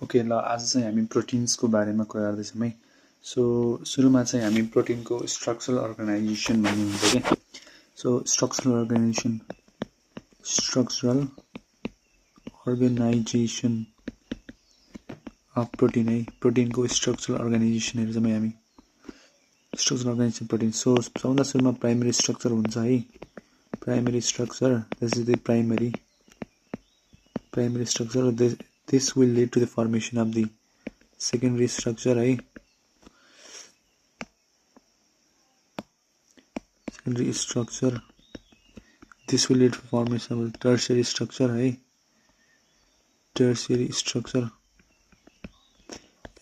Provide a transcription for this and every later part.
Okay ल आज चाहिँ हामी प्रोटिन्सको बारेमा कुरा गर्दैछौँ है। सो सुरुमा चाहिँ हामी प्रोटिनको स्ट्रक्चरल अर्गनाइजेसन भन्ने हुन्छ के। So structural organisation of protein है। प्रोटिनको स्ट्रक्चरल अर्गनाइजेसन हेर्छौँ है हामी। Structural organisation protein. सो सबभन्दा सुरुमा प्राइमरी स्ट्रक्चर हुन्छ है। Primary structure, this is the primary structure. This will lead to the formation of the secondary structure है। secondary structure, this will lead to formation of the tertiary structure है। tertiary structure,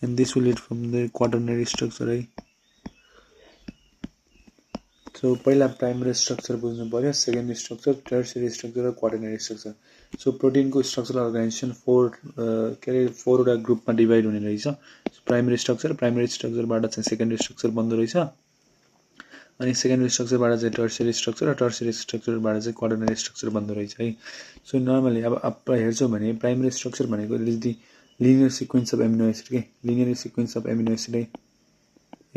and this will lead from the quaternary structure है। So पहिला primary structure बुझ्नु पर्यो, secondary structure, tertiary structure र quaternary structure. So प्रोटिनको structural organisation फोरवटा ग्रुपमा divide हुने रहेछ। प्राइमरी स्ट्रक्चरबाट चाहिँ सेकेन्डरी स्ट्रक्चर बन्द रहेछ, अनि सेकेन्डरी स्ट्रक्चरबाट चाहिँ टर्सियरी स्ट्रक्चर र टर्सियरी स्ट्रक्चरबाट चाहिँ क्वाटर्नरी स्ट्रक्चर बन्द रहेछ है। सो नर्मली अब हेर्छौँ भने प्राइमरी स्ट्रक्चर भनेको it is the linear sequence of amino acid के। Linear sequence of amino acid है।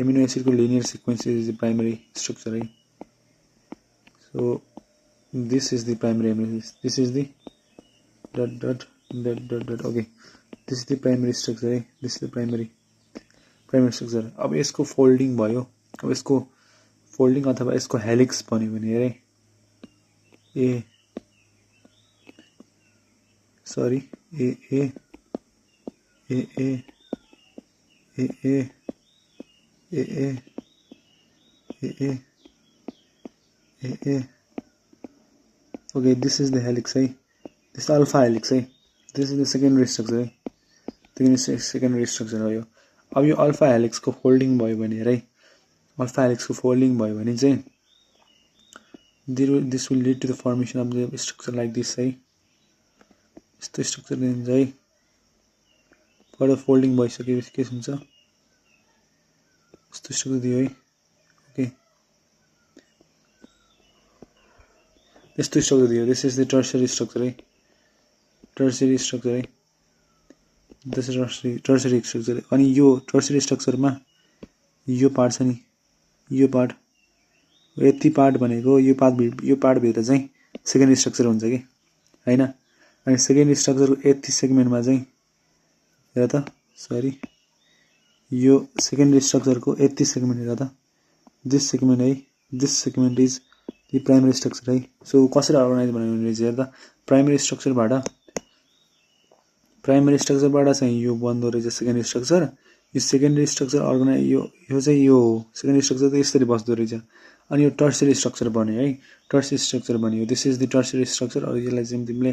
एमिनो एसिड को linear sequence is the primary structure है। So this is the primary amino acid, this is the dot okay, this is the primary structure है। This is the primary structure. अब यसको folding भयो, अब यसको folding अथवा यसको हेलिक्स बन्यो भने है uh sorry uh uh uh uh uh uh uh uh okay, this is the helix है। दिस अल्फा हेलिक्स है। This is the secondary structure है। सेकेन्डरी स्ट्रक्चर हो यो। अब यो अल्फा हेलिक्सको फोल्डिङ भयो भने है, अल्फा हेलिक्सको फोल्डिङ भयो भने चाहिँ this will lead to the formation of the structure like this है। यस्तो स्ट्रक्चर दिन्छ है। फर्दर फोल्डिङ भइसकेपछि के हुन्छ, यस्तो स्ट्रक्चर दियो है। ओके, यस्तो स्ट्रक्चर दियो। This is the tertiary structure है। टर्सियरी स्ट्रक्चर है। This is tertiary structure. अनि यो टर्सियरी स्ट्रक्चरमा यो पार्ट छ नि, यो पार्ट, यति पार्ट भनेको यो पार्टभित्र चाहिँ सेकेन्डरी स्ट्रक्चर हुन्छ कि हैन। अनि सेकेन्डरी स्ट्रक्चरको यति सेगमेन्टमा चाहिँ हेर त, सरी, यो सेकेन्डरी स्ट्रक्चरको यति सेगमेन्ट हेर त, दिस सेगमेन्ट है, this segment is the primary structure है। सो कसरी अर्गनाइज बनाउने रहेछ हेर त। प्राइमरी स्ट्रक्चरबाट चाहिँ यो बन्द रहेछ सेकेन्डरी स्ट्रक्चर। यो सेकेन्डरी स्ट्रक्चर अर्गनाइज, यो चाहिँ यो सेकेन्डरी स्ट्रक्चर त यसरी बस्दो रहेछ। अनि यो टर्सियरी स्ट्रक्चर बन्यो है। टर्सियरी स्ट्रक्चर बन्यो। This is the tertiary structure. अब यसलाई चाहिँ तिमीले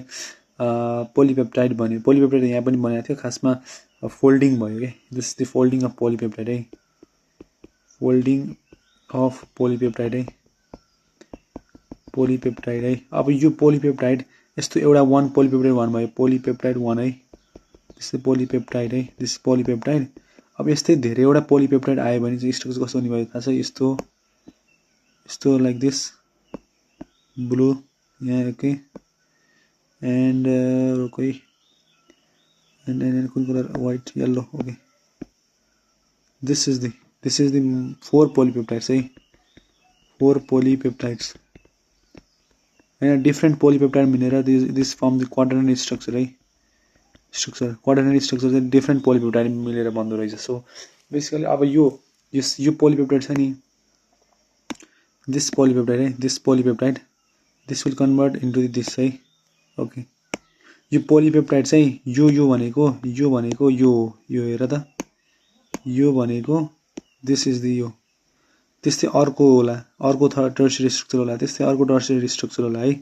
पोलिपेप्टाइड भन्यो। पोलिपेप्टाइड यहाँ पनि बनाएको थियो, खासमा फोल्डिङ भयो के। This is the folding of polypeptide है। फोल्डिङ अफ पोलिपेप्टाइड है। पोलिपेप्टाइड है। अब यो पोलिपेप्टाइड यस्तो एउटा वान पोलिपेप्टाइड वान भयो, पोलिपेप्टाइड वान है। दिस इज पोलिपेप्टाइड है। This polypeptide. अब यस्तै धेरैवटा पोलिपेप्टाइड आयो भने चाहिँ स्ट्रक्चर कस्तो हुने भयो थाहा छ। यस्तो यस्तो लाइक दिस, ब्लू यहाँ ओके, एन्ड कोही एन्ड कुन colour, white, yellow okay. This is the 4 पोलिपेप्टाइड्स है। 4 पोलिपेप्टाइड्स हैन, डिफ्रेन्ट पोलिपेप्टाइड मिलेर this form the quaternary structure है। स्ट्रक्चर क्वाटर्नरी स्ट्रक्चर चाहिँ डिफ्रेन्ट पोलिपेप्टाइड मिलेर बन्दो रहेछ। सो बेसिकली अब यो पोलिपेप्टाइड छ नि, दिस पोलिपेप्टाइड है, this polypeptide, this will convert into this है। ओके, यो पोलिपेप्टाइड चाहिँ यो भनेको यो हेर त, यो भनेको दिस इज द यो। त्यस्तै अर्को होला, अर्को टर्सियरी स्ट्रक्चर होला, त्यस्तै अर्को टर्सियरी स्ट्रक्चर होला है।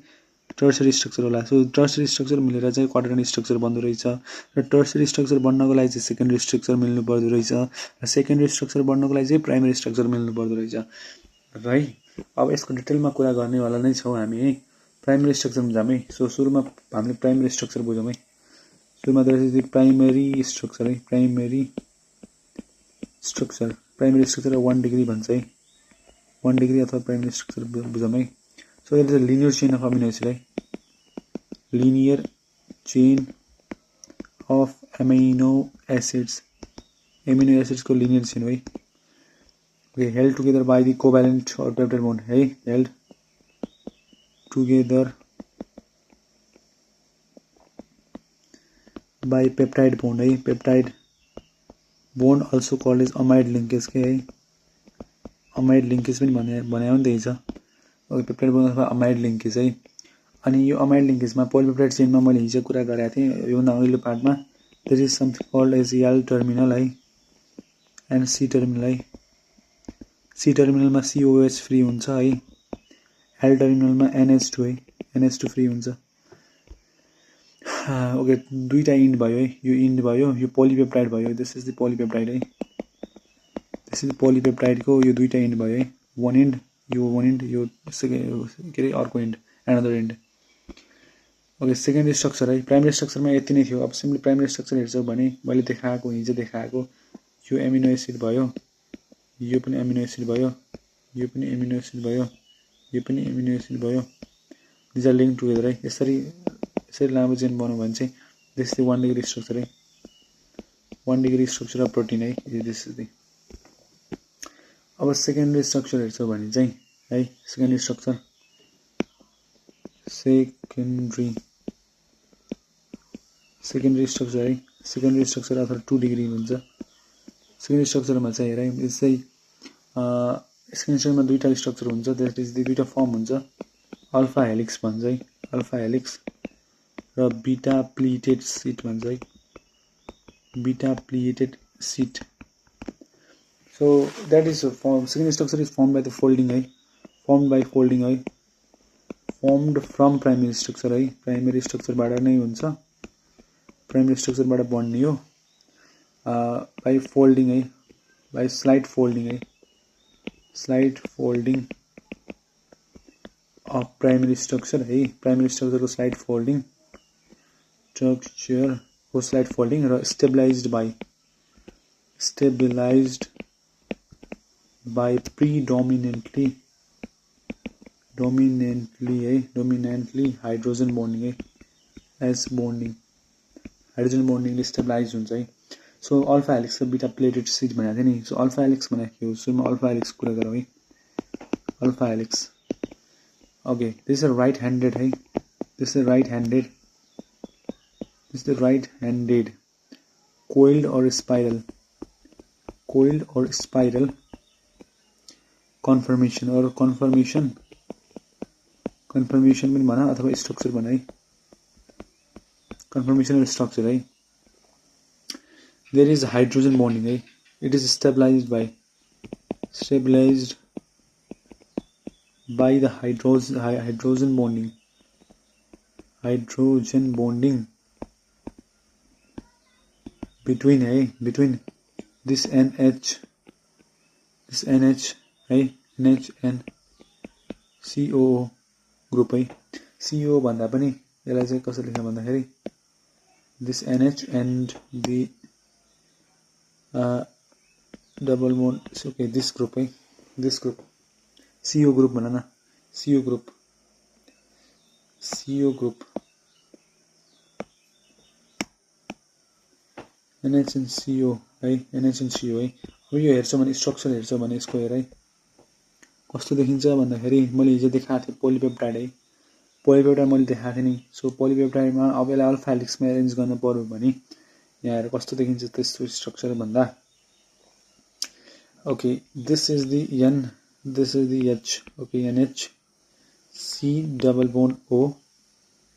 टर्सियरी स्ट्रक्चर होला। सो टर्सियरी स्ट्रक्चर मिलेर चाहिँ क्वाटर्नरी स्ट्रक्चर बन्दो रहेछ। र टर्सियरी स्ट्रक्चर बन्नको लागि चाहिँ सेकेन्डरी स्ट्रक्चर मिल्नु पर्दो रहेछ, र सेकेन्डरी स्ट्रक्चर बन्नको लागि चाहिँ प्राइमरी स्ट्रक्चर मिल्नु पर्दो रहेछ है। अब यसको डिटेलमा कुरा गर्नेवाला नै छौँ हामी है। प्राइमरी स्ट्रक्चरमा जाऊँ है। सो सुरुमा हामीले प्राइमरी स्ट्रक्चर बुझौँ है। सुरुमा त प्राइमरी स्ट्रक्चर है। प्राइमरी स्ट्रक्चर 1 डिग्री भन्छ है। 1 डिग्री अथवा प्राइमरी स्ट्रक्चर बुझौँ है। So it is a linear chain of amino acid है। Linear chain of amino acids को लिनियर चेन है okay held together by the covalent और पेप्टाइड बोन्ड है held together by peptide bond है peptide bond also called as amide linkage के है amide linkage पनि भने नि त्यही छ ओके पेप्टाइड बोन्ड अथवा अमाइड लिङ्केज है अनि यो अमाइड लिङ्केजमा पोलिपेप्टाइड चेनमा मैले हिजो कुरा गरेको थिएँ योभन्दा अघिल्लो पार्टमा there is something called as N terminal है एन्ड सी टर्मिनल है सी टर्मिनलमा COH फ्री हुन्छ है एल टर्मिनलमा NH2 है NH2 फ्री हुन्छ ओके दुईटा इन्ड भयो है यो इन्ड भयो यो पोलिपेप्टाइड भयो दिस इज द पोलिपेप्टाइड है दिस इज पोलिपेप्टाइडको यो दुईटा इन्ड भयो है वान इन्ड यो के अरे अर्को end another end okay secondary structure है प्राइमेरी स्ट्रक्चरमा यति नै थियो अब सिम्पली प्राइमेरी स्ट्रक्चर हेर्छौँ भने मैले देखाएको हिजो देखाएको यो एमिनो एसिड भयो यो पनि एमिनो एसिड भयो यो पनि एमिनो एसिड भयो यो पनि एमिनो एसिड भयो दिज आर लिङ्क टुगेदर है यसरी लामो चेन बनाउँ भने चाहिँ दिस इज 1 डिग्री स्ट्रक्चर है 1 डिग्री स्ट्रक्चर अफ प्रोटिन है दिस इज द अब सेकेन्डरी स्ट्रक्चर हेर्छौँ भने चाहिँ है सेकेन्डरी स्ट्रक्चर सेकेन्डरी स्ट्रक्चर है सेकेन्डरी स्ट्रक्चर अथवा 2 डिग्री हुन्छ सेकेन्डरी स्ट्रक्चरमा चाहिँ हेर यसै सेकेन्डरी स्ट्रक्चरमा दुईटा स्ट्रक्चर हुन्छ त्यसपछि दुईटा फर्म हुन्छ अल्फा हेलिक्स भन्छ है अल्फा हेलिक्स र बीटा प्लिटेड सीट भन्छ है beta pleated sheet so that is form second structure is form by the folding है फर्म बाई फोल्डिङ है फर्मड फ्रम प्राइमेरी स्ट्रक्चर है प्राइमेरी स्ट्रक्चरबाट नै हुन्छ प्राइमेरी स्ट्रक्चरबाट बन्ने हो बाई फोल्डिङ है बाई स्लाइड फोल्डिङ है slide folding of primary structure है प्राइमेरी स्ट्रक्चरको स्लाइड फोल्डिङ स्ट्रक्चरको स्लाइड फोल्डिङ र stabilised by predominantly hydrogen bonding है एस बोन्डिङ हाइड्रोजन बोन्डिङले स्टेबलाइज हुन्छ है सो अल्फा हेलिक्स र बीटा प्लेटेड सीट भनेको थिएँ नि सो अल्फा हेलिक्स भनेको के हो सुरुमा अल्फा हेलिक्स कुरा गरौँ है alpha helix okay this is right handed है this is right handed coiled और स्पाइरल कन्फर्मेसन और कन्फर्मेसन पनि भन अथवा स्ट्रक्चर भन है कन्फर्मेसन स्ट्रक्चर है there is hydrogen bonding है it is stabilized by the hydrogen bonding between this NH है NH and COO ग्रुप है CO भन्दा पनि यसलाई चाहिँ कसरी लेख्न भन्दाखेरि this NH and the double bond okay this group CO group भन न CO group NH and CO है NH and CO है अब यो हेर्छौँ भने स्ट्रक्चर हेर्छौँ भने यसको हेर है कस्तो देखिन्छ भन्दाखेरि मैले हिजो देखाएको थिएँ पोलिपेप्टाइड है पोलिपेप्टाइड मैले देखाएको थिएँ नि सो पोलिपेप्टाइडमा अब यसलाई अल्फा हेलिक्समा एरेन्ज गर्न पर्यो भने यहाँ हेर कस्तो देखिन्छ त्यस्तो स्ट्रक्चर भन्दा okay this is the N this is the H okay NH C double bond O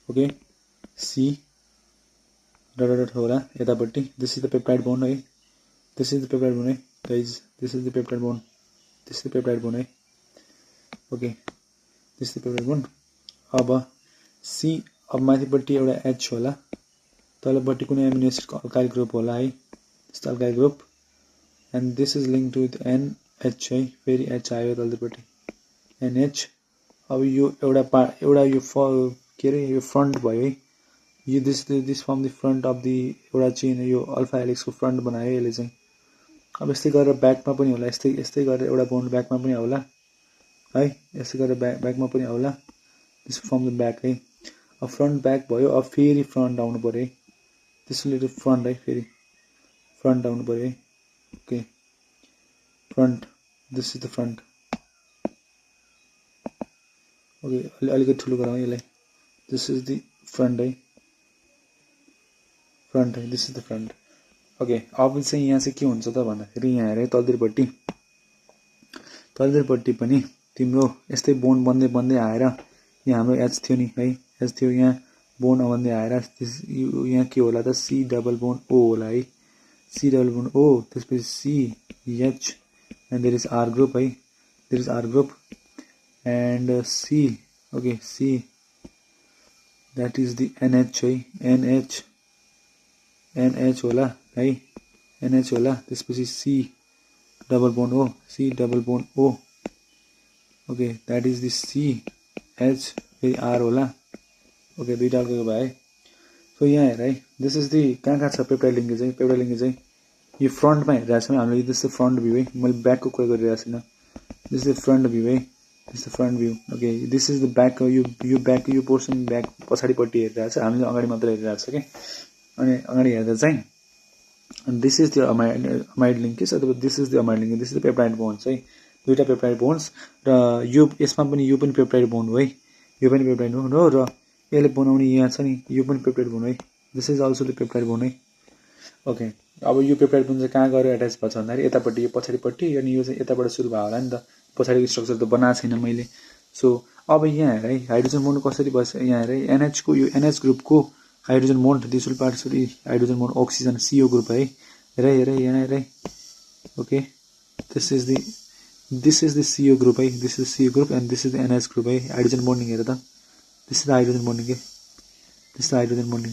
okay C dot होला यतापट्टि this is the peptide bond है this is the peptide bond है guys this is the peptide bond this is the peptide bond है okay this is the peptide bond अब C अब माथिपट्टि एउटा H होला तलपट्टि कुनै एमिनो एसिडको अल्काइल ग्रुप होला है त्यस्तो alkyl group and this is link to NH है फेरि H आयो तलपट्टि NH अब यो एउटा यो के अरे यो फ्रन्ट भयो है यो this form the front of the एउटा चेन यो अल्फा हेलिक्सको फ्रन्ट बनायो यसले चाहिँ अब यस्तै गरेर ब्याकमा पनि होला यस्तै गरेर एउटा बोन्ड ब्याकमा पनि आउला है यस्तै गरेर ब्याकमा पनि आउला दिस फर्म द ब्याक है अब फ्रन्ट ब्याक भयो अब फेरि फ्रन्ट आउनु पर्यो है दिस विल लिड फ्रन्ट है फेरि फ्रन्ट आउनु पर्यो है okay front this is the front okay अलिकति ठुलो गरौँ यसलाई दिस इज द फ्रन्ट है this is the front okay अब चाहिँ यहाँ चाहिँ के हुन्छ त भन्दाखेरि यहाँ हेरे तल्तिर पनि तिम्रो यस्तै बोन्ड बन्दै बन्दै आएर यहाँ हाम्रो एच थियो नि है एच थियो यहाँ बोन्ड बन्दै आएर यहाँ के होला त सी डबल बोन्ड ओ होला है सी डबल बोन्ड ओ त्यसपछि C H and there is R group है there is R group and C okay C that is the NH है एनएच होला है एनएच होला त्यसपछि C double bond O okay that is the C H फेरि R होला okay दुईटा अर्को भयो है सो यहाँ हेर है दिस इज दी कहाँ छ पेप्टाइड लिङ्केज है यो फ्रन्टमा हेरिरहेको छौँ हामीले दिस द फ्रन्ट भ्यू है मैले ब्याकको कुरा गरिरहेको छैन दिस द फ्रन्ट भ्यू है this the front view okay this is the back यो पोर्सन ब्याक पछाडिपट्टि हेरिरहेको छ हामीले अगाडि मात्र हेरिरहेको छ कि अनि अगाडि हेर्दा चाहिँ this is the amide linkage अथवा this is the amide linkage this is the peptide bonds है दुईटा पेप्टाइड बोन्ड्स र यो यसमा पनि यो पनि पेप्टाइड बोन्ड हो है यो पनि पेप्टाइड बोन्ड हो र यसले बनाउने यहाँ छ नि यो पनि पेप्टाइड बोन्ड है this is also the peptide bond है ओके अब यो पेप्टाइड बोन्ड चाहिँ कहाँ गएर एट्याच भएको छ भन्दाखेरि यतापट्टि यो पछाडिपट्टि अनि यो चाहिँ यताबाट सुरु भयो होला नि त पछाडिको स्ट्रक्चर त बनाएको छैन मैले सो अब यहाँ हेर है हाइड्रोजन बोन्ड कसरी बस्छ यहाँ हेर है एनएचको यो एनएच ग्रुपको hydrogen bond this will participate hydrogen bond oxygen CO group है हेर यहाँ हेर okay this is the CO group है this is CO group and this is the NH group है हाइड्रोजन बोन्डिङ हेर त this is the hydrogen bonding के this is the hydrogen bonding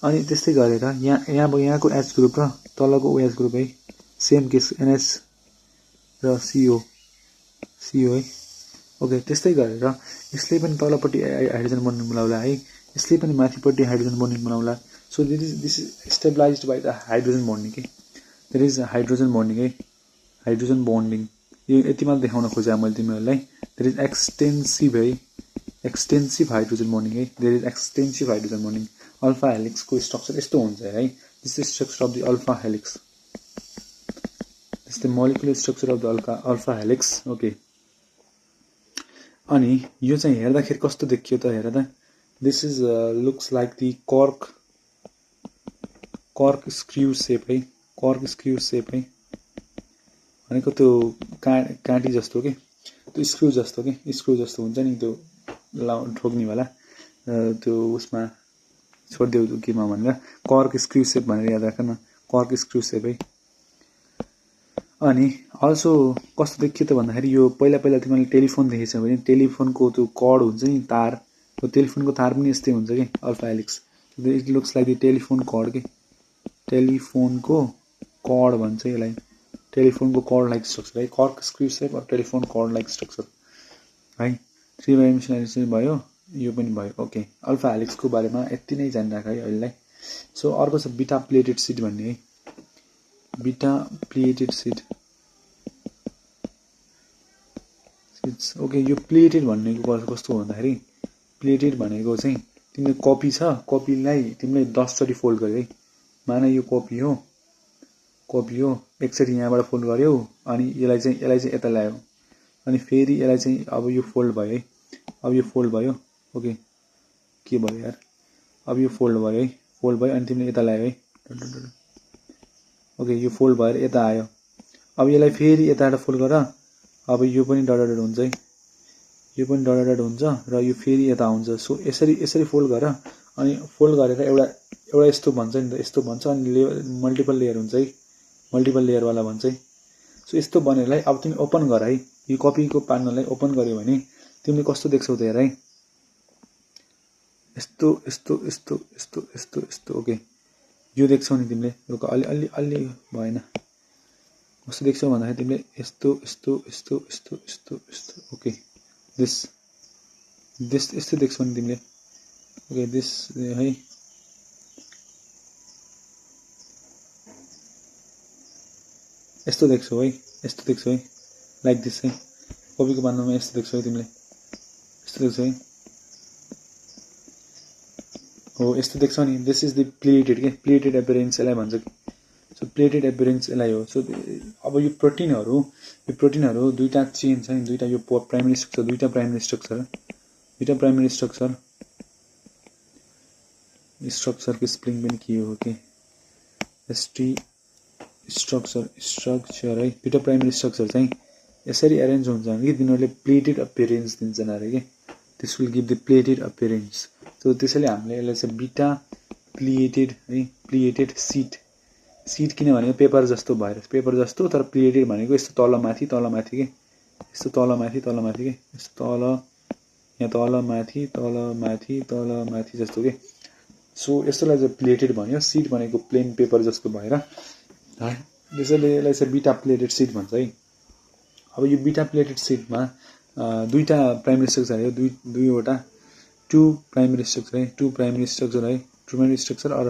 अनि त्यस्तै गरेर यहाँको एच ग्रुप र तलको ओएच ग्रुप है सेम केस एनएच र सीओ है ओके त्यस्तै गरेर यसले पनि तलपट्टि हाइड्रोजन बोन्डिङ बनाउला है यसले पनि माथिपट्टि हाइड्रोजन बोन्डिङ बनाउला so this is stabilised by the hydrogen bonding के देयर इज हाइड्रोजन बोन्डिङ है हाइड्रोजन बोन्डिङ यो यति मात्र देखाउन खोजेँ मैले तिमीहरूलाई there is extensive hydrogen bonding है there is extensive hydrogen bonding alpha हेलिक्सको स्ट्रक्चर यस्तो हुन्छ है this is structure of the alpha helix this the molecular structure of the alpha helix okay अनि यो चाहिँ हेर्दाखेरि कस्तो देखियो त हेर त this is looks like the कर्क स्क्रू सेप है भनेको त्यो काँटी जस्तो के त्यो स्क्रु जस्तो हुन्छ नि त्यो ठोक्नेवाला त्यो उसमा छोडिदेऊ केमा भनेर कर्क स्क्रू सेप भनेर याद राख न कर्क स्क्रू सेप है अनि अल्सो कस्तो देखियो त भन्दाखेरि यो पहिला तिमीले टेलिफोन देखेछ भने टेलिफोनको त्यो कर्ड हुन्छ नि तार त्यो टेलिफोनको तार पनि यस्तै हुन्छ कि alpha helix it looks like the telephone cord के टेलिफोनको कर्ड भन्छ यसलाई टेलिफोनको कर्ड लाइक स्ट्रक्चर है corkscrew shape or telephone cord like structure है 3 डाइमेन्सनल चाहिँ भयो यो पनि भयो ओके अल्फा हेलिक्सको बारेमा यति नै जानिराख है अहिलेलाई सो अर्को छ बिटा प्लेटेड सिट भन्ने है बिटा प्लेटेड सिट ओके यो प्लेटेड भन्नेको कस्तो भन्दाखेरि प्लेटेड भनेको चाहिँ तिमीले कपी छ कपीलाई तिमीले 10 चोटि फोल्ड गर्यो है मान यो कपी हो एकचोटि यहाँबाट फोल्ड गर्यो अनि यसलाई चाहिँ यता ल्यायो अनि फेरि यसलाई चाहिँ अब यो फोल्ड भयो है अब यो फोल्ड भयो ओके के भयो यार अब यो फोल्ड भयो अनि तिमीले यता ल्यायो है ओके यो फोल्ड भएर यता आयो अब यसलाई फेरि यताबाट फोल्ड गर अब यो पनि डट हुन्छ है यो पनि डट हुन्छ र यो फेरि यता आउँछ सो यसरी फोल्ड गर अनि फोल्ड गरेर एउटा यस्तो भन्छ नि त यस्तो भन्छ अनि मल्टिपल लेयर हुन्छ है मल्टिपल लेयरवाला भन्छ है सो यस्तो बनेरलाई अब तिमी ओपन गर है यो कपीको पार्नलाई ओपन गर्यो भने तिमीले कस्तो देख्छौ त हेर है यस्तो ओके यो देख्छौ नि तिमीले रुक अलि भएन कस्तो देख्छौ भन्दाखेरि तिमीले यस्तो ओके दिस यस्तो देख्छौ नि तिमीले ओके दिस है यस्तो देख्छौ है लाइक दिस है कपीको पार्नमा यस्तो देख्छौ है तिमीले यस्तो देख्छौ है हो यस्तो देख्छौ नि दिस इज द प्लेटेड के प्लेटेड एपियरेन्स यसलाई भन्छ कि सो प्लेटेड एपियरेन्स यसलाई हो सो अब यो प्रोटिनहरू दुईटा चेन छ नि दुईटा यो प्राइमरी स्ट्रक्चर दुईटा प्राइमरी स्ट्रक्चरको स्पेलिङ पनि के हो के एसटी स्ट्रक्चर है दुईटा प्राइमरी स्ट्रक्चर चाहिँ यसरी एरेन्ज हुन्छ कि तिनीहरूले प्लेटेड अपियरेन्स दिन्छन् अरे के this will give the plated appearance so त्यसैले हामीले यसलाई चाहिँ बिटा प्लेटेड है प्लेटेड सीट किनभने पेपर जस्तो तर प्लेटेड भनेको यस्तो तलमाथि के यस्तो तलमाथि के यस्तो तल यहाँ तलमाथि जस्तो के सो यस्तोलाई चाहिँ प्लेटेड भन्यो सीट भनेको प्लेन पेपर जस्तो भएर त्यसैले यसलाई चाहिँ बिटा प्लेटेड सीट भन्छ है अब यो बिटा प्लेटेड सीटमा दुईटा प्राइमरी स्ट्रक्चर है दुईवटा टू प्राइमरी स्ट्रक्चर और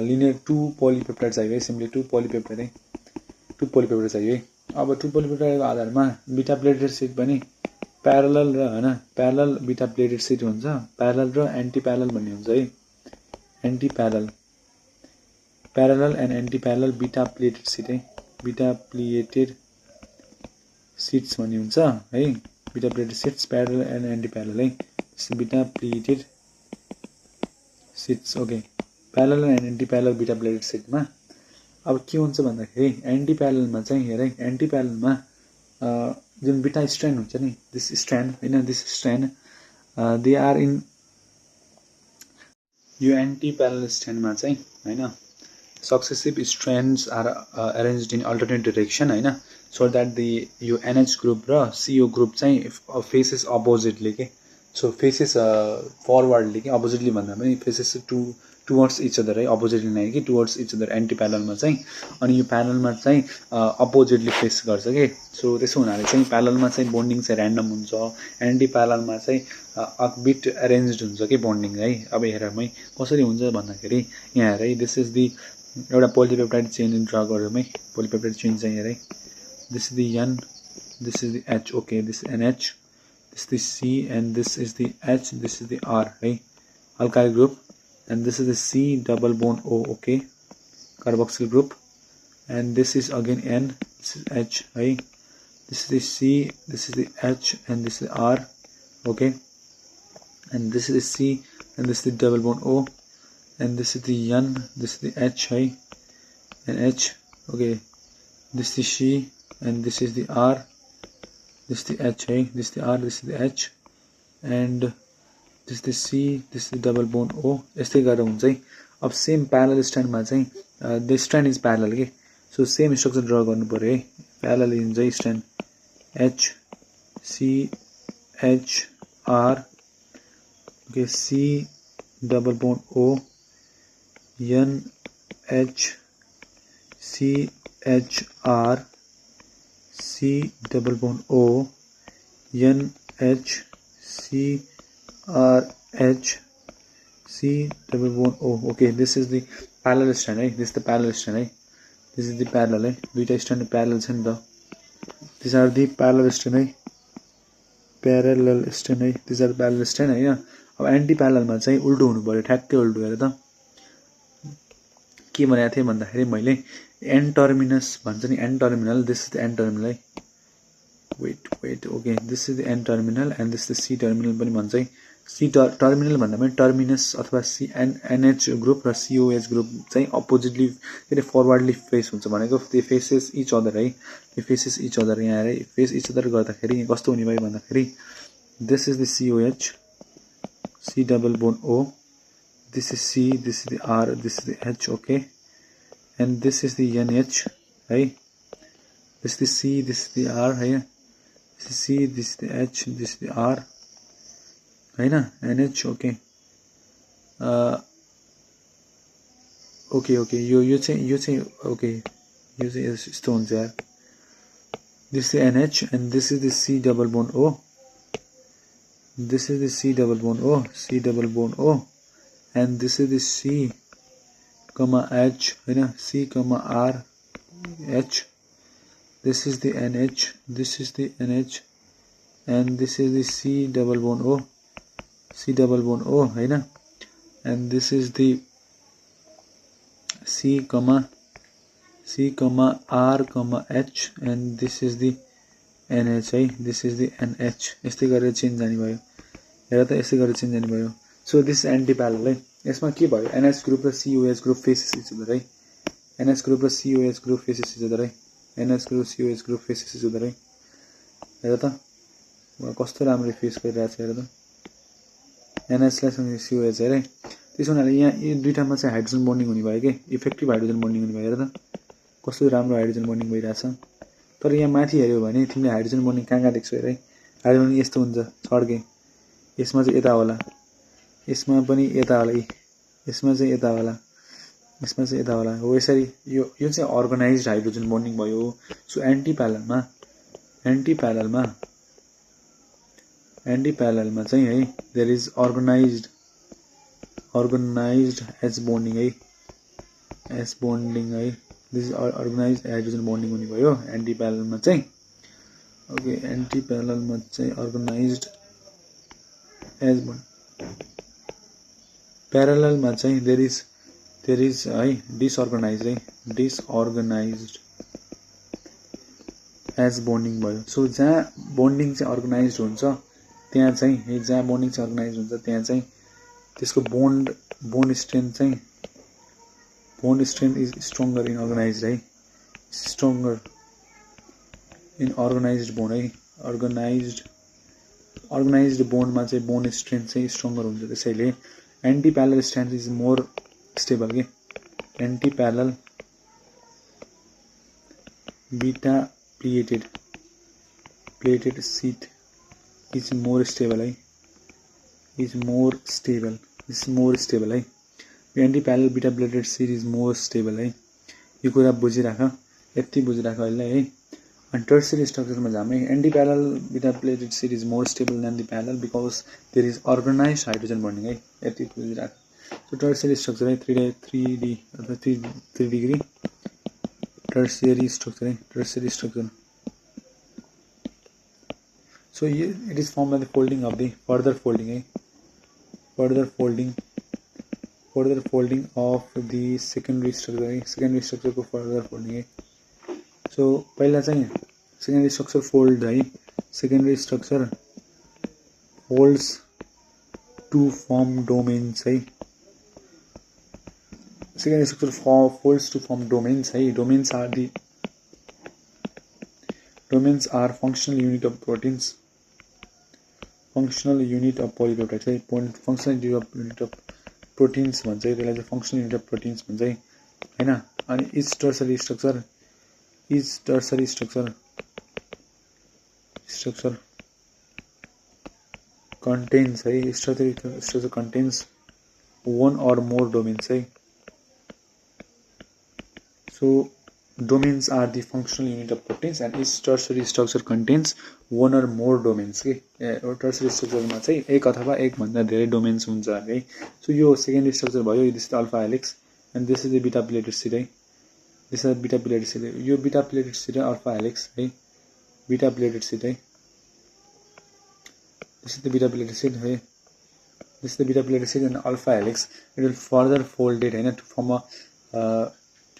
लिनियर टू पोलिपेप्टाइड चाहियो है सिम्पली टू पोलिपेप्टाइड चाहियो है अब टू पोलिपेप्टाइडको आधारमा बिटा प्लेटेड सीट पनि प्यारलल र हैन प्यारलल बिटा प्लेटेड सीट हुन्छ प्यारलल र एन्टी प्यारलल भन्ने हुन्छ है anti parallel and anti parallel बिटा प्लेटेड सीट है बिटा प्लेटेड सीट्स भन्ने हुन्छ है बिटा plated seats parallel and anti parallel है बिटा plated seats okay parallel and anti parallel बिटा प्लेटेड सीटमा अब के हुन्छ भन्दाखेरि एन्टी प्यारललमा चाहिँ हेर है एन्टी प्यारललमा जुन बिटा स्ट्रान्ड हुन्छ नि this strand they are in यो एन्टी प्यारलल स्ट्रान्डमा चाहिँ हैन successive strands are arranged in alternate direction हैन सो दैट द यो एनएच ग्रुप र सीओ ग्रुप चाहिँ फेसेस अपोजिटली के सो फेसेस फरवर्डली के अपोजिटली भन्दा पनि फेसेस टुवर्ड्स इच अदर है अपोजिटली नै कि टुवर्ड्स इच अदर एन्टी प्यारललमा चाहिँ अनि यो प्यारललमा चाहिँ अपोजिटली फेस गर्छ के सो त्यसो हुनाले चाहिँ प्यारललमा चाहिँ बोन्डिङ चाहिँ र्यान्डम हुन्छ एन्टी प्यारललमा चाहिँ अबिट अरेन्ज्ड हुन्छ के बोन्डिङ है अब हेर मै कसरी हुन्छ भन्दाखेरि यहाँ हेर है दिस इज द एउटा पोलिपेप्टाइड चेन ड्रा गरौँ है पोलिपेप्टाइड चेन चाहिँ हेर है this is the N this is the H okay this NH this is the C and this is the H, this is the R, right? Alkyl group, and this is the C double bond O, okay? Carboxyl group, and this is again N, this is H, right? This is the C, this is the H, and this is the R, okay? And this is the C, and this is the double bond O, and this is the N, this is the H, right? And H, okay? This is the C, and this is the R. This is the H, hey? This is the R, this is the H, and this is the C, this is the double bond O. यस्तै गरेर हुन्छ है अब same parallel स्ट्यान्डमा चाहिँ the stand is parallel के so same structure draw गर्नु पर्यो है प्यारलल हुन्छ है stand H C H R okay C double bond O N H C H R C double bond O N H C R H C double bond O okay this is the parallel strand है this is the parallel strand है this is the parallel है दुईटा stand parallel छ नि त these are the parallel strand है these are the parallel strand हैन अब एन्टी प्यारललमा चाहिँ उल्टो हुनु पर्यो ठ्याक्कै उल्टो हेर त के भनेको थिएँ भन्दाखेरि मैले एन टर्मिनस भन्छ नि N terminal this is the N terminal है wait okay this is the N terminal and this is the C terminal पनि भन्छ है सी टर्मिनल भन्दा पनि टर्मिनस अथवा सी एनएच ग्रुप र सिओएच ग्रुप चाहिँ अपोजिटली के अरे फरवर्डली फेस हुन्छ भनेको दे फेसेस इच अदर है दे फेसेस इच अदर यहाँ है फेस इच अदर गर्दाखेरि कस्तो हुने भयो भन्दाखेरि this is the COH C double bond O this is C, this is the R, this is the H, okay, and this is the NH, right? This is the C, this is the R, right? This is C, this is the H, this is the R, right? Na NH, okay. Okay. You say, okay. You say stones here. This is the NH, and this is the C double bond O. This is the C double bond O, C double bond O. And this is the C, comma H, C, comma R, H. This is the NH, this is the NH, and this is the C double bond O, C double bond O, and this is the C, R, H, and this is the NH है, this is the NH. यस्तै गरेर chain जाने भयो, हेर त यस्तै गरेर chain जाने भयो. So this is anti parallel है. यसमा के भयो, NH group र COH group faces each other है, NH group र COH group faces each other है, NH group COH group faces each other है. हेर त कस्तो राम्रो फेस गरिरहेको छ, हेर त NH लाई सँगै COH हेरे. त्यसो हुनाले यहाँ यो दुईटामा चाहिँ हाइड्रोजन बन्डिङ हुने भयो के, इफेक्टिभ हाइड्रोजन बन्डिङ हुने भयो. हेर त कस्तो राम्रो हाइड्रोजन बन्डिङ भइरहेछ. तर यहाँ माथि हेऱ्यौ भने तिमीले हाइड्रोजन बन्डिङ कहाँ देख्छौ हेर है. हाइड्रोजन बन्डिङ यस्तो हुन्छ छड्के, यसमा चाहिँ यता होला, यसमा पनि यता होला, यसमा चाहिँ यता होला, यसमा चाहिँ यता होला. हो यसरी यो चाहिँ अर्गनाइज्ड हाइड्रोजन बन्डिङ भयो. सो एन्टी प्यारललमा चाहिँ है देयर इज अर्गनाइज्ड एच बन्डिङ है, एच बन्डिङ है. This is organised hydrogen bonding हुने भयो एन्टी प्यारललमा चाहिँ. ओके, एन्टी प्यारललमा चाहिँ अर्गनाइज्ड एच बन्डिङ. प्यारललमा चाहिँ देयर इज है डिसअर्गनाइज्ड एच बन्डिङ भयो. सो जहाँ बन्डिङ चाहिँ अर्गनाइज्ड हुन्छ त्यहाँ चाहिँ त्यसको bond strength is stronger in organised है, स्ट्रङ्गर इन अर्गनाइज्ड बोन्ड है. अर्गनाइज्ड बोन्डमा चाहिँ बोन्ड स्ट्रेन्थ चाहिँ स्ट्रङ्गर हुन्छ. त्यसैले antiparallel strength is more stable के. Antiparallel beta pleated sheet is more stable है, है. Antiparallel beta pleated sheet is more stable है. यो कुरा बुझिराख, यति बुझिराख अहिले है. अनि टर्सियरी स्ट्रक्चरमा जाम है. Antiparallel beta pleated sheet is more stable than the parallel because there is organised hydrogen bonding है. यति बुझिराख. सो टर्सियरी स्ट्रक्चर है 3D अथवा 3 डिग्री टर्सियरी स्ट्रक्चर है, tertiary structure. So it is formed by the folding of the further folding of the secondary structure को further folding है. So पहिला चाहिँ secondary structure fold है, secondary structure folds to form domains है, secondary structure folds to form domains है. Domains are functional unit of proteins, functional unit of polypeptides है. functional unit of proteins भन्छ, त्यसलाई चाहिँ functional unit of proteins भन्छ हैन. अनि each tertiary structure contains है, tertiary structure contains one or more domains है. So domains are the functional unit of proteins and each tertiary structure contains one or more domains के. Tertiary स्ट्रक्चरमा चाहिँ एक अथवा एक भन्दा धेरै डोमेन्स हुन्छ है. सो यो सेकेन्डरी स्ट्रक्चर भयो. This is alpha helix and this is the beta pleated sheet है. This is beta pleated sheet. यो बीटा प्लेटेड शीट है, अल्फा हेलिक्स है, बीटा प्लेटेड शीट है. This is the beta pleated sheet है, this is the beta pleated sheet and alpha helix. It will further folded हैन to form a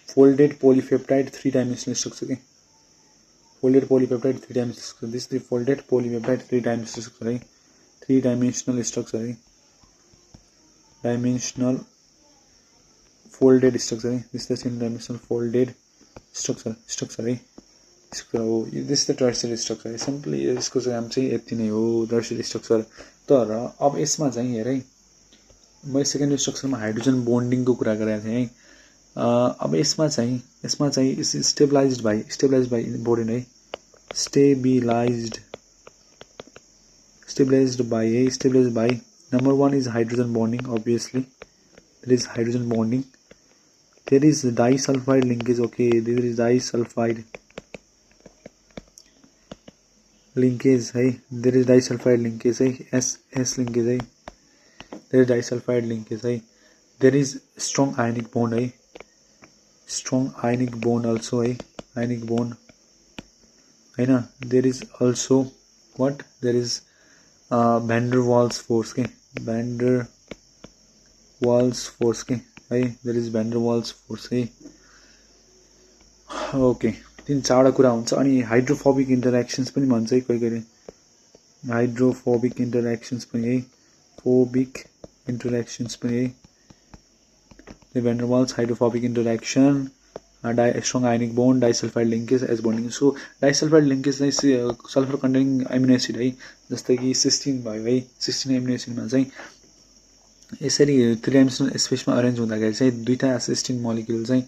folded polypeptide 3-dimensional structure. Folded polypeptide 3-dimensional structure. This is the folded polypeptide 3-dimensional structure. 3-dimensional structure. Dimensional folded structure. This is the 3-dimensional folded structure. This is the tertiary structure. Simply यसको चाहिँ नाम चाहिँ यति नै हो, tertiary structure. तर अब यसमा चाहिँ हेर है, मैले सेकेन्डरी स्ट्रक्चरमा हाइड्रोजन बन्डिङको कुरा गरेको थिएँ है. अब यसमा चाहिँ स्टेबलाइज्ड बाई बोर्डिङ है, stabilised by number 1 is hydrogen bonding. Obviously there is hydrogen bonding, there is disulfide linkage. Okay, there is disulfide linkage है, there is disulfide linkage है, S linkage है, there is disulfide linkage है. There is strong ionic bond है, strong ionic bond also है, ionic bond हैन. There is also van der Waals force के, van der Waals force के है, there is van der Waals force है। Okay, तीन चारवटा कुरा हुन्छ। अनि हाइड्रोफोबिक इन्टरेक्सन्स पनि भन्छ है कोही कोहीले, हाइड्रोफोबिक इन्टरेक्सन्स पनि है, फोबिक इन्टरेक्सन्स पनि है। Van der Waals hydrophobic interaction, strong ionic bond, disulphide linkage as bonding. So disulphide linkage चाहिँ सल्फर कन्टेनिङ एमिनो एसिड है, जस्तै कि सिस्टिन भयो है, सिस्टिन एमिनो एसिडमा चाहिँ यसरी 3 डाइमेन्सनल स्पेसमा अरेन्ज हुँदाखेरि चाहिँ दुईटा सिस्टिन मोलिक्युल चाहिँ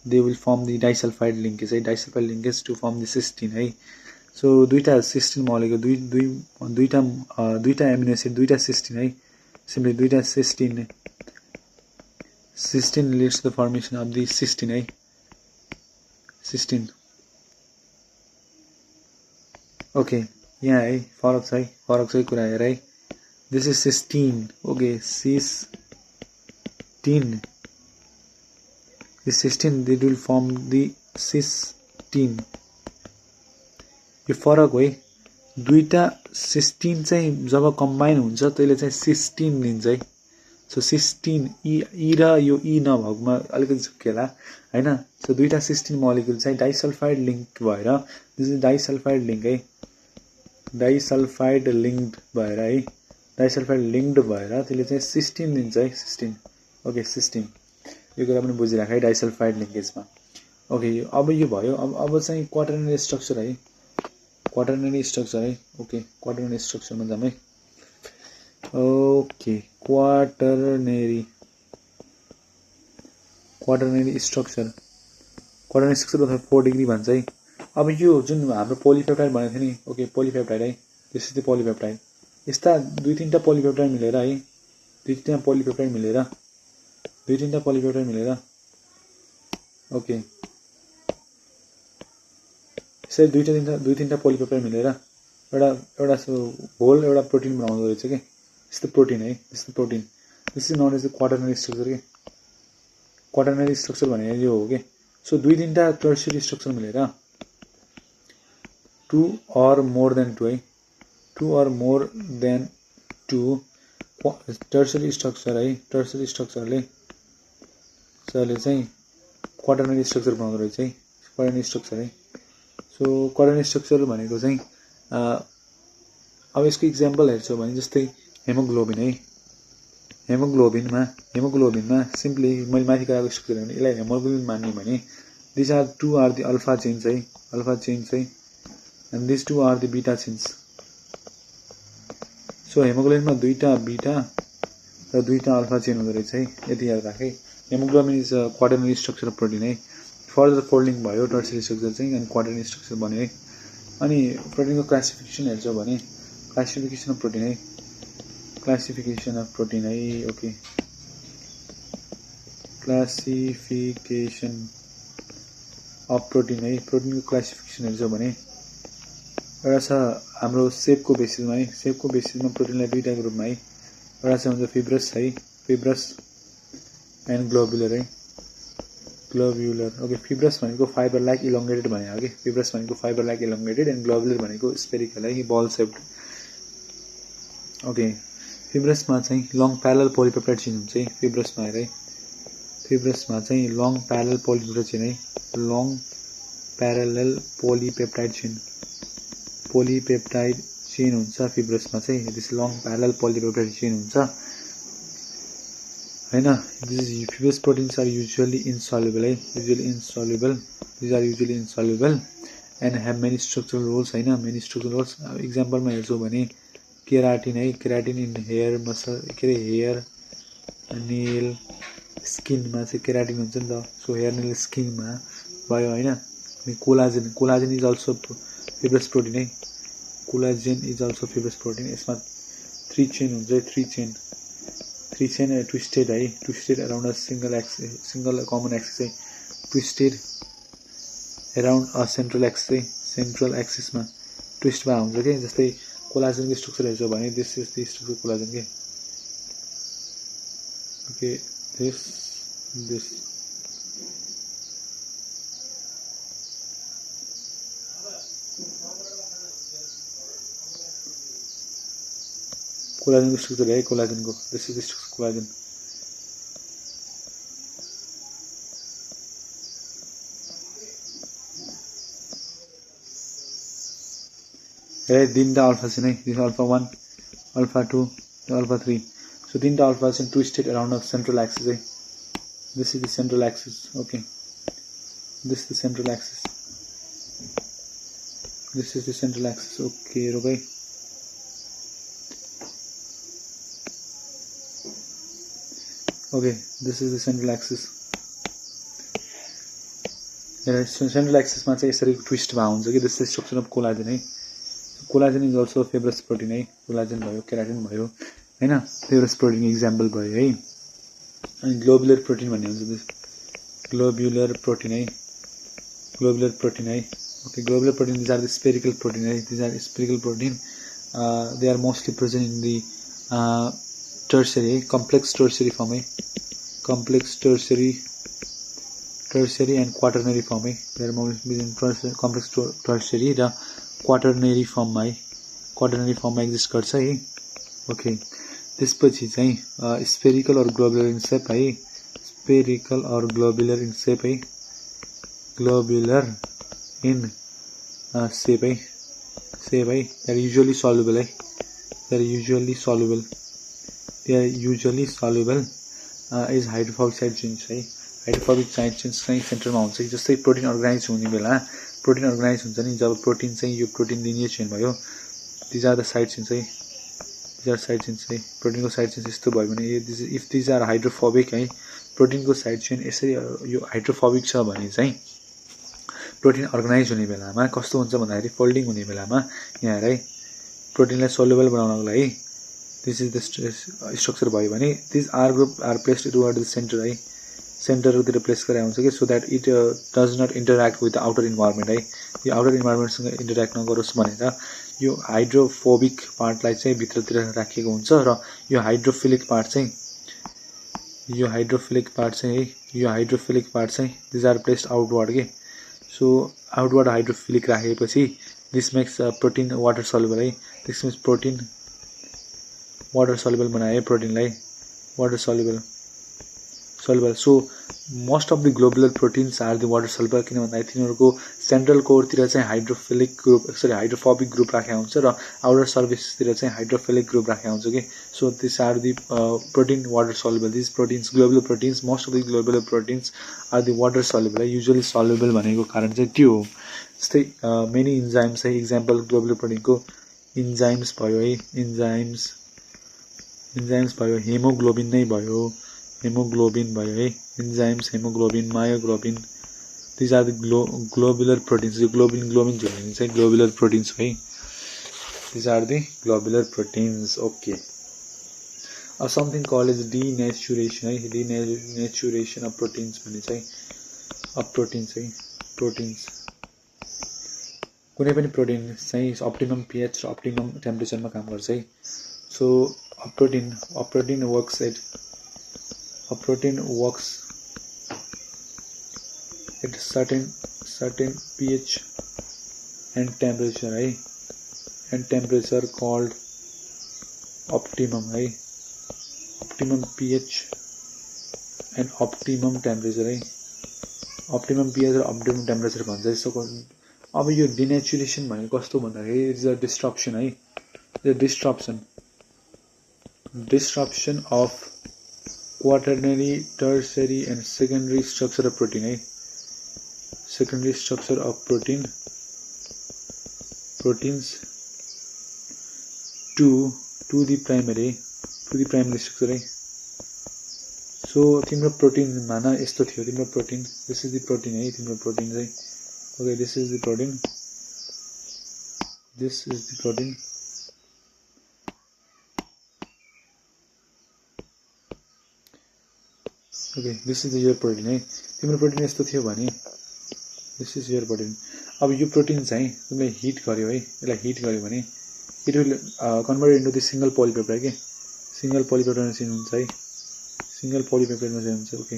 they will form the disulfide linkage है, disulfide linkage to form the cystine है। सो दुईटा सिस्टिन मोलिक्युल दुईटा एमिनो एसिड, दुईटा सिस्टिन है, सिम्पली दुईटा cysteine leads the formation of the cystine है, सिस्टिन। ओके, यहाँ है फरक छ कुरा हेर है। This is cystine, okay, cysteine, cysteine they will form the cystine. यो फरक हो है, दुईटा सिस्टिन चाहिँ जब कम्बाइन हुन्छ त्यसले चाहिँ सिस्टिन दिन्छ है। सो सिस्टिन ई र यो ई नभएकोमा अलिकति झुक्केला हैन। सो दुईटा सिस्टिन मोलिक्युल चाहिँ डाइसल्फाइड लिङ्क भएर, दिस इज डाइसल्फाइड लिङ्क है, डाइसल्फाइड लिङ्क्ड भएर है, डाइसल्फाइड लिङ्क्ड भएर त्यसले चाहिँ सिस्टिन दिन्छ है, सिस्टिन। ओके, सिस्टिन, यो कुरा पनि बुझिराख है डाइसल्फाइड लिङ्केजमा। ओके, अब यो भयो। अब चाहिँ क्वाटर्नरी स्ट्रक्चर है, क्वाटर्नरी स्ट्रक्चर है। ओके, क्वाटर्नरी स्ट्रक्चरमा जाऊँ है। ओके, क्वाटर्नरी स्ट्रक्चर, अथवा 4 डिग्री भन्छ है। अब यो जुन हाम्रो पोलिपेप्टाइड भनेको थियो नि, ओके, पोलिपेप्टाइड है, दिस इज द पोलिपेप्टाइड। यस्ता दुई तीनटा पोलिपेप्टाइड मिलेर है, दुई तीनटा पोलिपेप्टाइड मिलेर ओके, यसरी दुई तीनटा पोलिपेप्टाइड मिलेर एउटा होल एउटा प्रोटिन बनाउँदो रहेछ के, यस्तो प्रोटिन है, यस्तो protein. This is known as the quaternary structure के, क्वाटर्नरी स्ट्रक्चर भनेको यो हो के। सो दुई तीनटा टर्सियरी स्ट्रक्चर मिलेर 2 or more than 2 है, 2 or more than 2 tertiary structure है, टर्सियरी स्ट्रक्चरले चाहिँ क्वाटर्नरी स्ट्रक्चर बनाउँदो रहेछ है, क्वाटर्नरी स्ट्रक्चर है। सो क्वाटर्नरी स्ट्रक्चर भनेको चाहिँ अब यसको इक्जाम्पल हेर्छौँ भने जस्तै हेमोग्लोबिन है, हेमोग्लोबिनमा सिम्पली मैले माथि गराएको स्ट्रक्चर भने यसलाई हेमोग्लोबिन मान्ने भने this are 2 are the alpha chains है, and this 2 are the beta chains. So हेमोग्लोबिनमा दुईटा बीटा र दुईटा अल्फा चेन हुँदो रहेछ है, यति याद राख है। Haemoglobin is a quaternary structure of protein है। फर्दर फोल्डिङ भयो टर्सियरी स्ट्रक्चर चाहिँ, अनि क्वाटर्नरी स्ट्रक्चर बन्यो है। अनि प्रोटिनको क्लासिफिकेसन हेर्छौँ भने क्लासिफिकेसन अफ प्रोटिन है, ओके, क्लासिफिकेसन अफ प्रोटिन है। प्रोटिनको क्लासिफिकेसन हेर्छौँ भने एउटा छ हाम्रो सेपको बेसिसमा है, सेपको बेसिसमा प्रोटिनलाई दुईटा ग्रुपमा है, एउटा चाहिँ हुन्छ फिब्रस है, फिब्रस एन्ड ग्लोबुलर है, ग्लोबुलर। ओके, फिब्रस भनेको फाइबर लाइक इलोङ्गेटेड भनेको हो कि, फिब्रस भनेको fibre like elongated and globular भनेको स्पेरिकल है, बल सेप्ड। ओके, फिब्रसमा चाहिँ लङ प्यारलल पोलिपेप्टाइड चेन हुन्छ है, फिब्रसमा हेर है, फिब्रसमा चाहिँ लङ प्यारलल पोलिपेप्टाइड चेन है, लङ प्यारलल पोलिपेप्टाइड चेन हुन्छ फिब्रसमा चाहिँ, this long parallel polypeptide chain हुन्छ हैन। This fibrous proteins are usually insoluble है, these are usually insoluble and have many structural roles हैन, मेनी स्ट्रक्चरल रोल्स। इक्जाम्पलमा हेर्छौँ भने केराटिन है, केराटिन इन हेयर मसल, के अरे हेयर नेल स्किनमा चाहिँ केराटिन हुन्छ नि त। सो हेयर नेल स्किनमा भयो हैन। अनि collagen is also fibrous protein है, collagen is also fibrous protein. यसमा 3 चेन हुन्छ है, 3 चेन ट्विस्टेड है, twisted around a single common axis है, twisted around a central axis है, सेन्ट्रल एक्सिसमा ट्विस्ट भए हुन्छ के। जस्तै कोलाजेनको स्ट्रक्चर हेर्छौँ भने this is the structure collagen के, ओके, दिस कोलाजेनको स्ट्रक्चर है, कोलाजेनको, this is the structure collagen. right, तीनटा alpha chain है, this is alpha 1, alpha 2, alpha 3. So तीनटा alpha chain twisted around a central axis है. This is the central axis. Okay, this is the central axis. This is the central axis. Okay, okay. Okay, this is the central axis. Central axis मा चाहिँ यसरी twist भा हुन्छ कि this is structure of collagen है. Collagen is also a fibrous protein है. Collagen भयो, keratin भयो, हैन? Fibrous protein example भयो है. अनि globular protein भन्ने हुन्छ this. Globular protein है. Globular protein है. Okay, globular protein, these are the spherical protein है. These are spherical protein. They are mostly present in the tertiary, complex tertiary form है. Complex tertiary and quaternary form है. They are mostly in complex tertiary र quaternary form है. Quaternary form मा exist गर्छ है. Okay, त्यसपछि चाहिँ spherical or globular in shape है. Spherical or globular in shape है. Globular in shape है. Shape है. They are usually soluble है. They are usually soluble. They are usually soluble is hydrophobic side chains है. Hydrophobic side chains चाहिँ सेन्टरमा हुन्छ कि जस्तै प्रोटिन अर्गनाइज हुने बेला प्रोटिन अर्गनाइज हुन्छ नि जब प्रोटिन चाहिँ यो प्रोटिन लिनिएज चेन भयो these are the side chains है. दिज आर साइड चेन्स है. प्रोटिनको साइड चेन्स यस्तो भयो भने इफ दिज आर हाइड्रोफोबिक है प्रोटिनको साइड चेन यसरी यो हाइड्रोफोबिक छ भने चाहिँ प्रोटिन अर्गनाइज हुने बेलामा कस्तो हुन्छ भन्दाखेरि फोल्डिङ हुने बेलामा यहाँ है प्रोटिनलाई सोल्युबल बनाउनको लागि दिस इज द स्ट्रक्चर भयो भने this R group are placed toward the centre है. सेन्टरतिर प्लेस गरेर हुन्छ कि so that it does not interact with the outer environment है. यो आउटर इन्भाइरोमेन्टसँग इन्टरेक्ट नगरोस् भनेर यो हाइड्रोफोबिक पार्टलाई चाहिँ भित्रतिर राखिएको हुन्छ र यो हाइड्रोफिलिक पार्ट चाहिँ है यो हाइड्रोफिलिक पार्ट चाहिँ दिज आर प्लेस्ड आउटवर्ड के. सो आउटवर्ड हाइड्रोफिलिक राखेपछि this makes protein water soluble है. This means protein water soluble बनाए प्रोटिनलाई water soluble. So most of the globular proteins are the water soluble किन भन्दाखेरि तिनीहरुको central कोरतिर चाहिँ hydrophobic group राखेको हुन्छ र आउटर सर्फेसतिर चाहिँ हाइड्रोफिलिक ग्रुप राखेको हुन्छ के. So this are the protein water soluble. These proteins, globular proteins, most of the globular proteins are the water soluble. Usually soluble भनेको कारण चाहिँ त्यो हो. जस्तै मेनी इन्जाइम्स है. एक्जाम्पल ग्लोबुलर प्रोटिनको इन्जाइम्स भयो है. इन्जाइम्स भयो. हेमोग्लोबिन नै भयो. हेमोग्लोबिन भयो है. Enzymes haemoglobin myoglobin these are the globular proteins. यो ग्लोबिन जोड्ने चाहिँ ग्लोबुलर प्रोटिन्स है. These are the globular proteins. Okay, something called is denaturation है. डिनेचुरेसन अफ प्रोटिन्स भन्ने चाहिँ अफ प्रोटिन्स है. प्रोटिन्स कुनै पनि प्रोटिन चाहिँ अप्टिमम pH र अप्टिमम टेम्परेचरमा काम गर्छ है. So a protein works at certain pH and temperature है. and temperature called optimum है. optimum pH and optimum temperature है. optimum pH र optimum temperature भन्छ. यसको अब यो डिनेचुरेसन भनेको कस्तो भन्दाखेरि इट्स अ डिस्ट्रप्सन है. The disruption of quaternary, tertiary and secondary structure of protein है. secondary structure of proteins to the primary structure है. so तिम्रो प्रोटिन माना यस्तो थियो. तिम्रो protein this is the protein है. तिम्रो प्रोटिन चाहिँ okay, this is the protein. okay, this is your protein है. तिम्रो प्रोटिन यस्तो थियो भने this is your protein. अब यो प्रोटिन चाहिँ तिमीले हिट गर्यो है. यसलाई हिट गर्यो भने it will convert into the single polypeptide के. single polypeptide chain हुन्छ है. single polypeptide chain हुन्छ. ओके,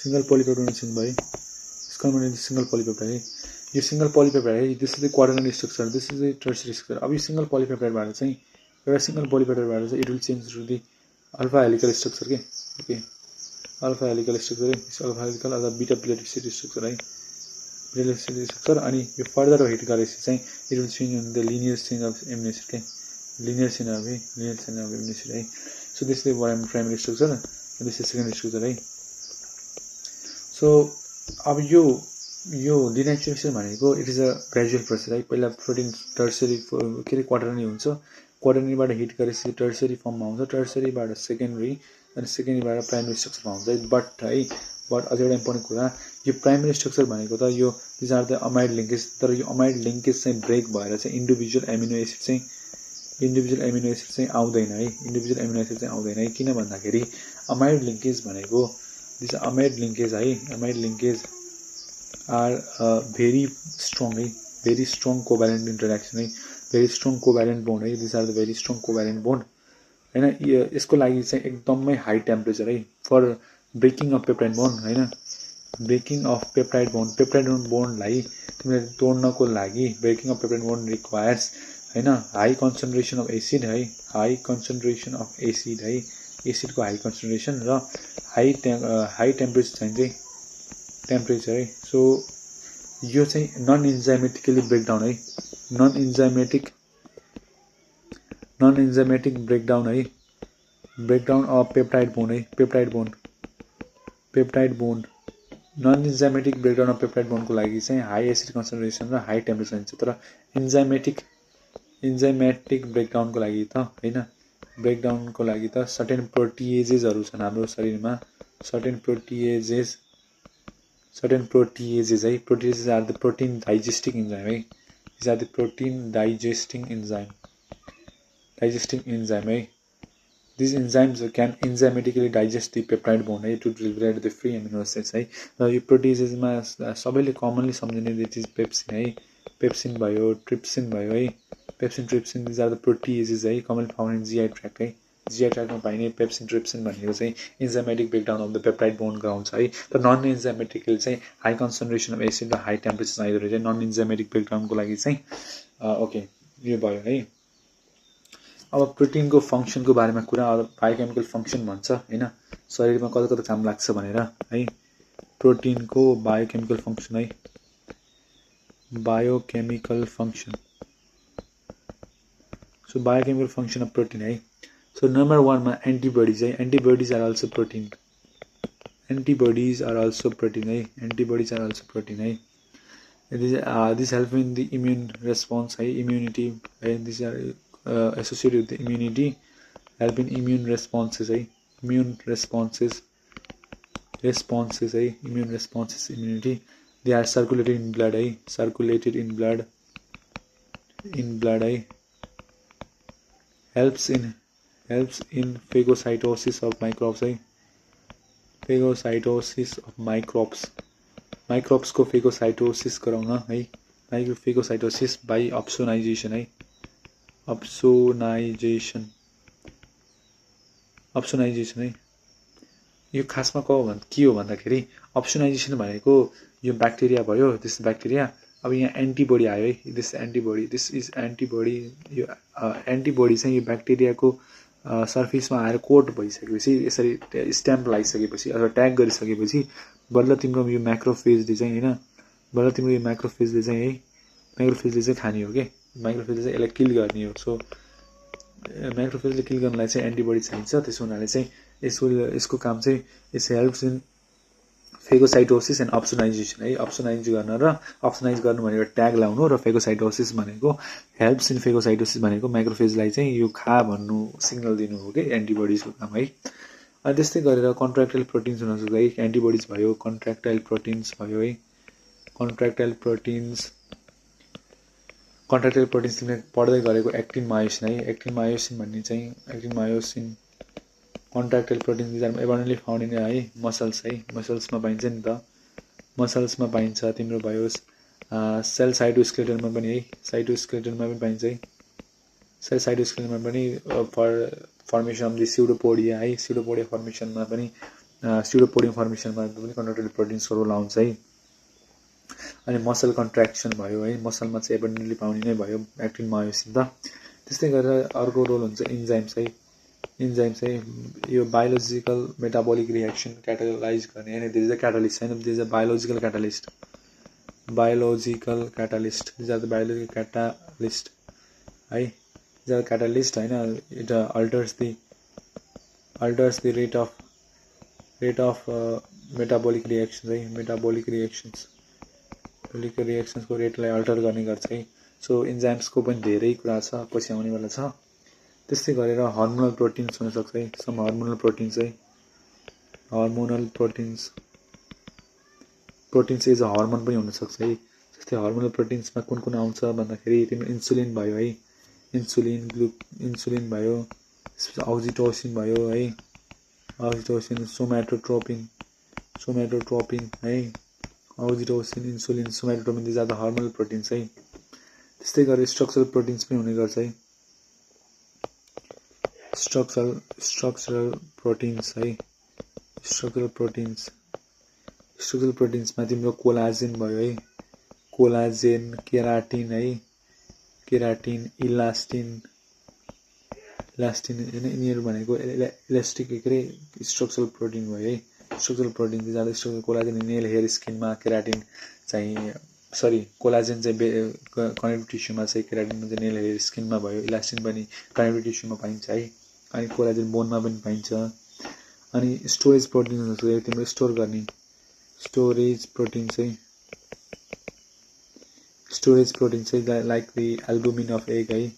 single polypeptide chain भयो. It's converted into single polypeptide है. यो single polypeptide है. this is the quaternary structure, this is the tertiary structure. अब यो single polypeptide बाट चाहिँ एउटा सिंगल पोलिपेप्टाइड बाट चाहिँ it will change to the alpha helical structure के. ओके, alpha helical structure है. alpha helical अथवा बीटा प्लेटिड structure है. रिलेटेड स्ट्रक्चर अनि यो फर्दर हिट गरेपछि चाहिँ it will change in the linear chain of amino acid के linear chain of amino acid है so this is primary structure this is secondary structure है so अब यो डिनेचुरेसन भनेको it is a gradual process है पहिला protein tertiary के अरे क्वाटरनरी हुन्छ क्वाटरनरीबाट हिट गरेपछि टर्सरी फर्ममा आउँछ टर्सरीबाट सेकेन्डरी अनि सेकेन्डरीबाट प्राइमरी स्ट्रक्चरमा आउँछ बट अझ एउटा इम्पोर्टेन्ट कुरा यो प्राइमरी स्ट्रक्चर भनेको त यो these are the amide linkage तर यो अमाइड लिङ्केज चाहिँ ब्रेक भएर चाहिँ इन्डिभिजुअल एमिनो एसिड चाहिँ आउँदैन है किन भन्दाखेरि अमाइड लिङ्केज भनेको दिस अमाइड लिङ्केज है amide linkage are very strong covalent interaction है भेरी स्ट्रङ कोभ्यालेन्ट बोन्ड है this are the very strong covalent bond होइन यसको लागि चाहिँ एकदमै हाई टेम्परेचर है for breaking of peptide bond होइन ब्रेकिङ अफ पेप्टाइड बोन्डलाई तिमीले तोड्नको लागि breaking of peptide bond requires होइन हाई कन्सन्ट्रेसन अफ एसिड है एसिडको हाई कन्सन्ट्रेसन र हाई टेम्परेचर है सो यो चाहिँ नन इन्जाइमेटिकली ब्रेकडाउन है non enzymatic breakdown of peptide bond non enzymatic breakdown of peptide बोन्डको लागि चाहिँ हाई एसिड कन्सन्ट्रेसन र हाई टेम्परेचर हुन्छ तर इन्जाइमेटिक ब्रेकडाउनको लागि त सर्टेन प्रोटिएजेसहरू छन् हाम्रो शरीरमा सर्टेन प्रोटिएजेस है proteases are the protein digesting enzyme है this are the protein digesting enzyme है this enzymes can enzymatically digest the peptide bond है to liberate the free amino acids है र यो प्रोटिएजेसमा सबैले कमनली सम्झिने दिट इज पेप्सिन है पेप्सिन भयो ट्रिप्सिन भयो है pepsin trypsin these are the proteases है commonly found in GI tract है जिआई ट्र्याक्टमा पाइने पेप्सिन ट्रिप्सिन भनेको चाहिँ इन्जाइमेटिक breakdown of the peptide bond गराउँछ है तर नन इन्जाइमेटिकली चाहिँ हाई कन्सन्ट्रेसन अफ एसिड र हाई टेम्परेचर चाहिँदो रहेछ नन इन्जाइमेटिक ब्रेकडाउनको लागि चाहिँ ओके यो भयो है अब प्रोटिनको फङ्सनको बारेमा कुरा अब बायोकेमिकल फङ्सन भन्छ होइन शरीरमा कता काम लाग्छ भनेर है प्रोटिनको बायोकेमिकल फङ्सन है biochemical function so biochemical function of protein है सो नम्बर 1 मा एन्टिबडिज है एन्टिबडिज आर अल्सो प्रोटिन है this help in the immune response है इम्युनिटी है this are associated with the immunity help in immune responses immune responses immunity they are circulated in blood helps in phagocytosis of microbes microbes को phagocytosis गराउन है phagocytosis by opsonization है opsonization है यो खासमा के हो भन्दाखेरि opsonization भनेको यो ब्याक्टेरिया भयो दिस ब्याक्टेरिया अब यहाँ एन्टिबडी आयो है दिस इज एन्टिबडी यो एन्टिबडी चाहिँ यो ब्याक्टेरियाको सर्फेसमा आएर कोट भइसकेपछि यसरी स्ट्याम्प लगाइसकेपछि अथवा ट्याग गरिसकेपछि बल्ल तिम्रो यो म्याक्रोफेजले चाहिँ हैन बल्ल तिम्रो यो म्याक्रोफेजले चाहिँ खाने हो के माइक्रोफेजले चाहिँ यसलाई किल गर्ने हो सो माइक्रोफेजले किल गर्नलाई चाहिँ एन्टिबडी चाहिन्छ त्यसो हुनाले चाहिँ यसको काम चाहिँ it's helps in phagocytosis and opsonization है अप्सोनाइज गर्नु भनेको ट्याग लाउनु र फेगोसाइटोसिस भनेको हेल्प्स इन फेगोसाइटोसिस भनेको माइक्रोफेजलाई चाहिँ यो खा भन्नु सिग्नल दिनु हो कि एन्टिबडीजको काम है अनि त्यस्तै गरेर कन्ट्र्याक्टाइल प्रोटिन्स हुन सक्छ है एन्टिबडीज भयो कन्ट्र्याक्टाइल प्रोटिन्स भयो है कन्ट्र्याक्टाइल प्रोटिन्स तिमीले पढ्दै गरेको एक्टिन मायोसिन है एक्टिन मायोसिन भन्ने चाहिँ actin myosin contractile protein these are abundantly found in है मसल्समा पाइन्छ नि त मसल्समा पाइन्छ तिम्रो भयो सेल साइटोस्केलेटनमा पनि है साइटोस्केलेटनमा पनि पाइन्छ है सेल साइटोस्केलेटनमा पनि फर्मेसन अफ द स्युडोपोडिया है स्युडोपोडिया फर्मेसनमा पनि कन्ट्र्याक्टाइल प्रोटिन्सको रोल आउँछ है अनि मसल कन्ट्र्याक्सन भयो है मसलमा चाहिँ एबन्डेन्टली पाउने नै भयो एक्टिन मायोसिन त त्यस्तै गरेर अर्को रोल हुन्छ इन्जाइम्स है यो बायोलोजिकल मेटाबोलिक रिएक्सन क्याटालाइज गर्ने हैन दिस इज द क्याटालिस्ट हैन this is the biological catalyst biological catalyst. These are the biological catalyst. है, these are catalyst हैन. It alters the rate of metabolic reactions है. metabolic reactions को रेटलाई alter गर्ने गर्छ है. सो इन्जाइम्स को पनि धेरै कुरा छ, पछि आउनेवाला छ. त्यस्तै गरेर हार्मोनल प्रोटिन्स हुन सक्छ है. सम हार्मोनल प्रोटिन्स है. Hormonal proteins as a hormone पनि हुन सक्छ है. जस्तै हार्मोनल प्रोटिन्समा कुन आउँछ भन्दाखेरि तिम्रो इन्सुलिन भयो है. इन्सुलिन भयो, ऑक्सिटोसिन भयो है. ऑक्सिटोसिन, सोमाटोट्रोपिन है. Oxytocin, insulin, somatotropin, these are the hormonal proteins है. त्यस्तै गरेर स्ट्रक्चरल प्रोटिन्स पनि हुने गर्छ है. स्ट्रक्चरल प्रोटिन्स है. स्ट्रक्चरल प्रोटिन्समा तिम्रो कोलाजेन भयो है. कोलाजेन, केराटिन है. केराटिन, इलास्टिन यिनीहरू भनेको इलास्टिक स्ट्रक्चरल प्रोटिन भयो है. स्ट्रक्चरल प्रोटिन चाहिँ ज्यादा स्ट्रक्चरल कोलाजेन नेल हेयर स्किनमा, केराटिन चाहिँ कोलाजेन चाहिँ कनेक्टिभ टिस्युमा चाहिँ, केराटिन चाहिँ नेल हेयर स्किनमा भयो. इलास्टिन पनि कनेक्टिभ टिस्युमा पाइन्छ है. अनि कोलाजेन बोनमा पनि पाइन्छ. अनि स्टोरेज प्रोटिन तिम्रो स्टोर गर्ने स्टोरेज प्रोटिन चाहिँ like the albumin of egg है.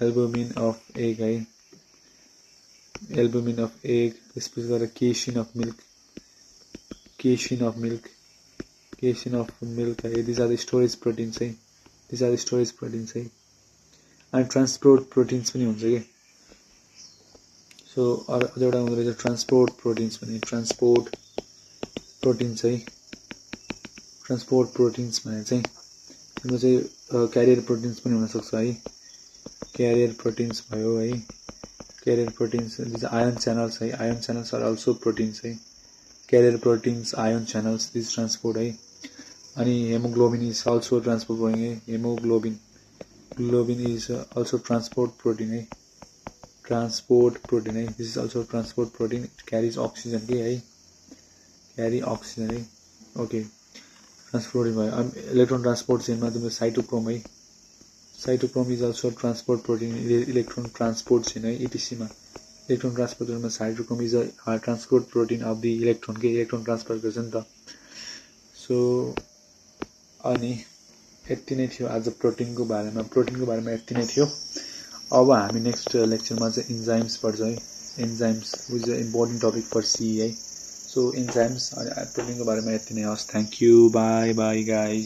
एल्बुमिन अफ एग, त्यसपछि गएर केसिन अफ मिल्क है. These are the storage proteins है. अनि ट्रान्सपोर्ट प्रोटिन्स पनि हुन्छ कि. सो अझ एउटा हुँदो रहेछ ट्रान्सपोर्ट प्रोटिन्स पनि. ट्रान्सपोर्ट प्रोटिन्स है. ट्रान्सपोर्ट प्रोटिन्स भने चाहिँ तिम्रो चाहिँ क्यारियर प्रोटिन्स पनि हुनसक्छ है. क्यारियर प्रोटिन्स भयो है. Carrier proteins, these ion channels है. Ion channels are also proteins है. Carrier proteins, ion channels, these transport है. अनि haemoglobin is also transport protein है. Haemoglobin is also transport protein है. This is also transport protein. It carries oxygen के है. Carry oxygen है. Okay, transport भयो. अनि इलेक्ट्रोन ट्रान्सपोर्ट चेनमा तिम्रो साइटोक्रोम है. Cytochrome is also transport protein. Electron transport chain है. इटिसीमा इलेक्ट्रोन ट्रान्सपोर्ट चेनमा cytochrome is a transport protein of the electron के. इलेक्ट्रोन ट्रान्सफर गर्छ नि त. सो अनि यति नै थियो आज प्रोटिनको बारेमा यति नै थियो. अब हामी नेक्स्ट लेक्चरमा चाहिँ इन्जाइम्स पढ्छौँ है. Enzymes which is important topic for C है. सो इन्जाइम्स अनि प्रोटिनको बारेमा यति नै. हस्, थ्याङ्क यू, बाई गाइज.